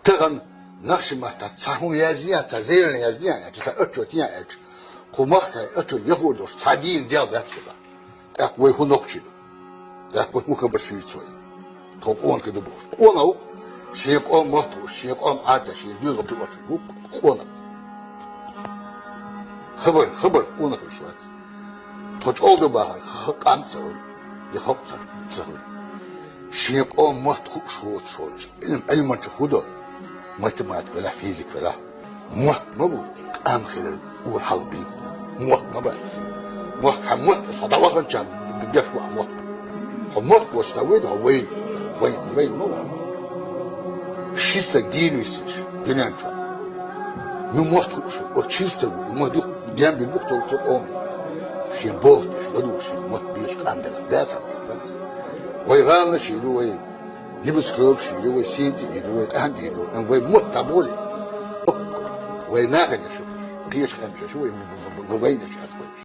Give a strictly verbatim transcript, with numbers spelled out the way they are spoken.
Тахан нах ши маттаца цхьа хӀума яздина, цхьа заявлени яздина аьлча, цхьа отчёт йина аьлча, кху махкахь отчёт яхур долуш цхьа дийна дел дац хӀара. ТӀаккха вай хӀун нохчий ду? ТӀаккха вай хӀун хабар шуьйцу вай? Тхо къонахий ду бохуш. Къонах ву-кх шен къоман мотт хууш, шен къоман Ӏадаташ, шен доьзал чу оьцуш ву-кх къонах. Хабар, хабар къонах хууш вац. Тхо чӀогӀа ду бахар, ха-, къам ца хуьлу, я халкъ ца, ца хуьлу. Шен къоман мотт хууш воцуш волчу Ӏилм-, Ӏилманчо хӀун до? Математика велахь, физика велахь. Мотт ма бу къам хилар ур хьалабийна. Мотт ма бац. Мотт, хьан мотт, со дӀаваханчарна деш ву хьан мотт. Хьо мотт боцуш дӀавайда хьо вайна. Вайна, вайна ма ву. Ши стаг дийна висинчу дуьнен чохь. Ну мотт хууш ву, оцу шина стага ву, и мотт дем бина бу-кх цо, цо къоман. Шен боху деш, ладугӀу шен мотт безаш къам белахь, дац хьан бен бац. Вай гӀаланаш а ду вай. Небоскрёбаш а ду вай, синца а ду вай, къаьхьа а ду, амма вай мотт дӀаболий. Вай нахана шу, кхечу къаьмнашна шу вай, в-, в-, в-, вайнаш ас вайш.